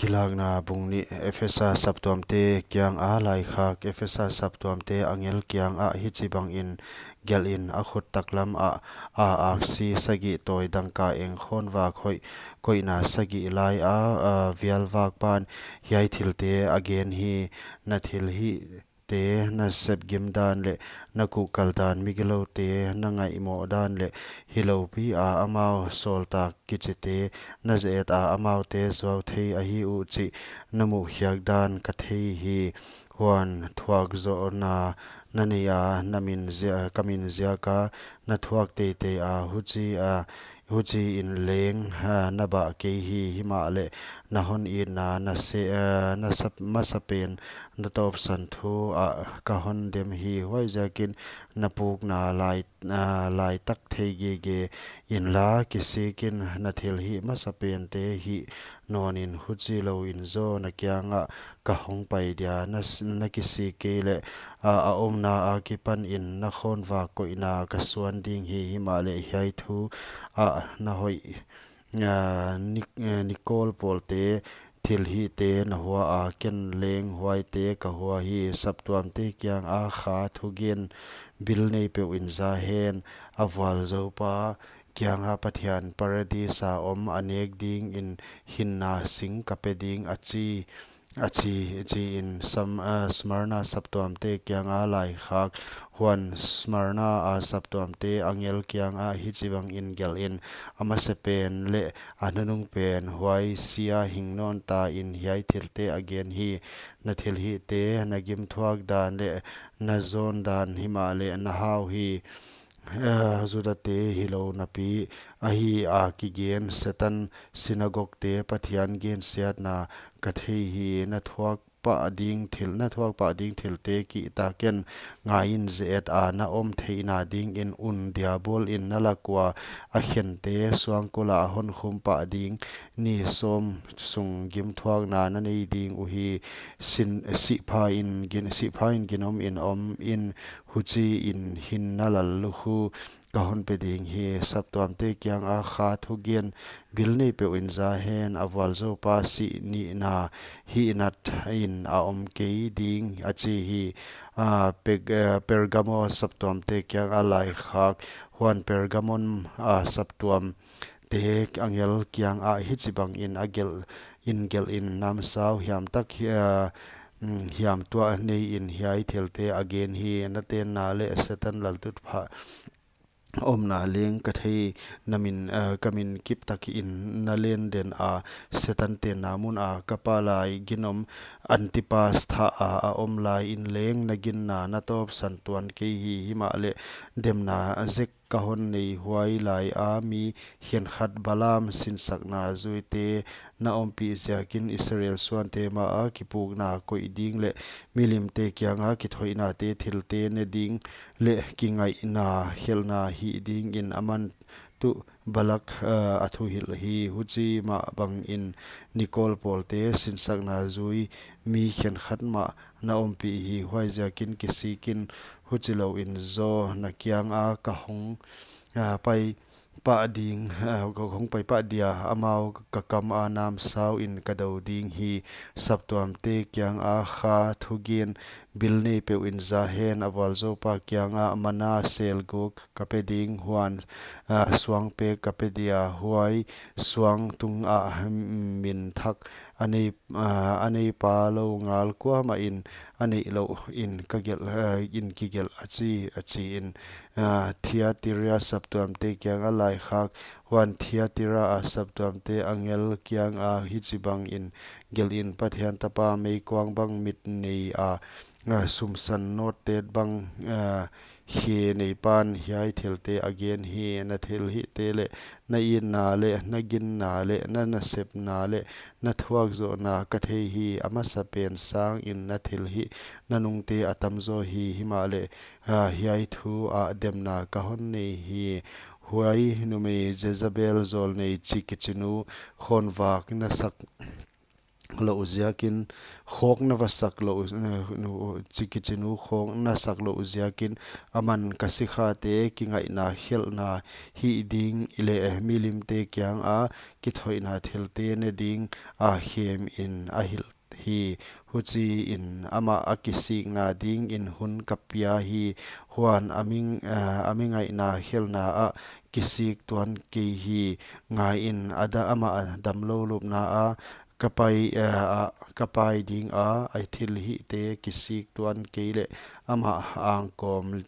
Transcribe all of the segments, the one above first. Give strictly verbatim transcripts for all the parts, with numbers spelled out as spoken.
Kilakna bung nih. Efesa saptuamte kianga laikhak. Efesa saptuamte angel kiangah hichibangin gelh in: A khut taklam ah, a aksi sagih tawi dangka eng khawnvak hoih koihna sagih lai a, a vialvakpan hiai thilte a gen hi: Na thilhih te na sepgim dan leh na kuhkal dan, migiloute na ngaihmawh dan leh, hiloupi a amau sawltak kichite na ze-et a, amaute zuau thei ahi uh chih na muhkhiak dan ka thei hi. Huan thuakzohna na nei a, na min zia-, ka min ziaka na thuak teitei a, huchi a, huchiin leng, ah, na bah kei hi. Himahleh na hon itna na se-, ah, na sap-, masapen na tawpsan thu ah ka hon dem hi. Huaiziakin na pukna lai, ah, laitak thei gige inla, kisikin na thilhih masapente hih nawnin, huchilouin zaw na kiangah ka hong pai dia. Na s-, na kisik kei leh, a, a omna akipanin na khawnvak koihna ka suan ding hi. Himahleh hiai thu ah na hoih, a, Nik-, a, Nikol pawlte thilhihte na hua a, ken leng huaite ka hua hi. Saptuamte kianga kha thugen: Bil neipeuhin za hen, a vualzoupa kianga Pathian, Paradis a om a nek dingin hinna sing ka pe ding, a chi, a chi, chiin Sam-, ah, Smarna saptuamte kianga laikhak. Huan Smarna a saptuamte angel kiangah hichibangin gelh in: A masapen leh a nunungpen, huai sia hing nawn tain hiai thilte a gen hi: Na thilhihte, na gimthuak dan leh na zawn dan, himahleh na hau hi, eh, Judate hilou napi ahi a kigen, Setan sinagogte Pathian gensiatna ka thei hi. Na thuak pah ding thil, na thuak pah ding thilte kihta ken ngaiin ze-et a, na om theihna dingin un diabol in na lak ua a khente suangkul ah a honkhum pah ding. Ni sawm sung gimthuakna na nei ding uhi. Sin, sihpha in gin, sihpha in ginom in om in, huchiin hin na lal lukhu ka hon pe ding hi. Saptuamte kianga kha thugen: Bil neipeuhin za hen, a vualzoupa sih nihna hihnatin a om kei ding, a chi hi. Ah, Peg-, eh, Pergamo saptuamte kianga laikhak. Huan Pergamon, ah, saptuamte angel kiangah hichibangin a gelh in: Gelh in, namsau hiamtak hi, ah, mm, hiam tuah neiin hiai thilte a gen hi: Na tenna leh Setan laltutphah omna leng ka thei. Na min, eh, ka min kiptakin na len den a, Setan tenna mun a ka palai ginom Antipas thah a a om laiin leng na ginna na tawpsan tuan kei hi. Himahleh demna zek ka hon nei, huai lai a mi khenkhat Balaam sinsakna zuite na ompih ziakin Israel suante maah kipukna koih ding leh milimte kianga kithoihnate thilte ne ding leh kingaihna khelhna hih dingin aman tuh Balak, eh, a thuhilh hi. Huchi mah bangin Nikol pawlte sinsakna zui mi khenkhat mah na ompih hi. Huaiziakin kisikin huchilouin zaw na kianga ka hong, ah, pai pah ding, ah, ka hong pai pah dia, amau ka kam a namsauin ka do ding hi. Saptuamte kianga kha thugen: Bil neipeuhin za hen, a vualzoupa kianga mana selguk ka pe ding. Huan, ah, suang pek ka pe dia, huai suang tungah, hmm, min thak a nei, ah, a neipa lou ngal kuamah in a neih louh in ka gelh, ah, in kigelh, a chi, a chiin. Ah, Thiatira saptuamte kianga laikhak. Huan Thiatira a saptuamte angel kianga hichibangin gelh in: Pathian tapa meikuang bang mit nei a, ah, sumsan nawttet bang, ah, khe neipan hiai thilte a gen hi: Na thilhihte leh na itna leh na ginna leh na nasepna leh na thuakzohna ka thei hi. A masapen sangin na thilhih na nungte a tamzaw hi. Himahleh, ah, hiai thu ah demna ka hon nei hi. Huai numei Jezebel, zawlnei chi kichinu, khawnvak na sak louh ziakin, khawk na va sak louh, eh, nu, chi kichi nu khawk na sak louh ziakin, aman ka sikhate kingaihna khelhna hih ding leh milimte kianga kithoihna thilte ne ding a khemin a hilh hi. Huchiin amah a kisikna dingin hun ka pia hi. Huan a mi, eh, a mi ngaihna khelhna ah kisik tuan kei hi. Ngaiin, a da, amah a damlou lupna a ka pai, eh, a ka pai dinga, a thilhihte kisik tuan kei leh amah angkawm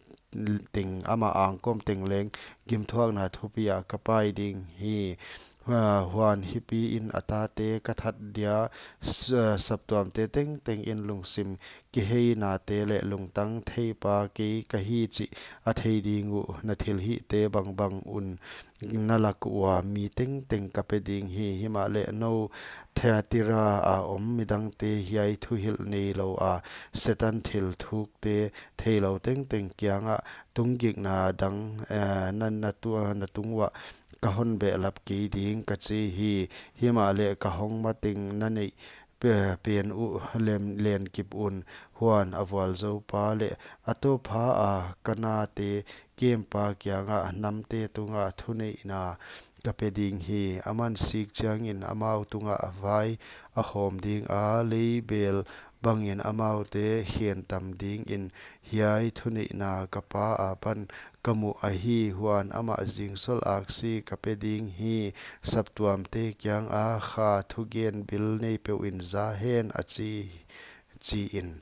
teng, amah angkawm teng leng gimthuakna thupia ka pai ding hi. Ah, huan hipiin a tate ka that dia, s-, saptuamte tengtengin lungsim kiheinate leh lungtang theipa kei ka hi chih a thei ding uh. Na thilhihte bangbang un na lak ua mi tengteng ka pe ding hi. Himahleh nou Thyatira a om midangte, hiai thuhilh neiloua Setan thil thukte theilou tengteng kiangah tunggikna dang, eh, na, na tu-, na tung uah ka hon behlap kei ding ka chi hi. Himahleh ka hong mateng na neih pe-, pen uh lem, len kip un. Huan a vualzoupa leh a tawpha a ka nate kempa kiangah namte tungah thuneihna ka pe ding hi. Aman sik chiangin amau tungah vai a hawm dinga, leibel bangin amaute khentam dingin hiai thuneihna ka pa apan ka muh ahi. Huan amah zingsol aksi ka pe ding hi. Saptuamte kianga kha thugen bil neipeuhin za hen, a chi, chiin.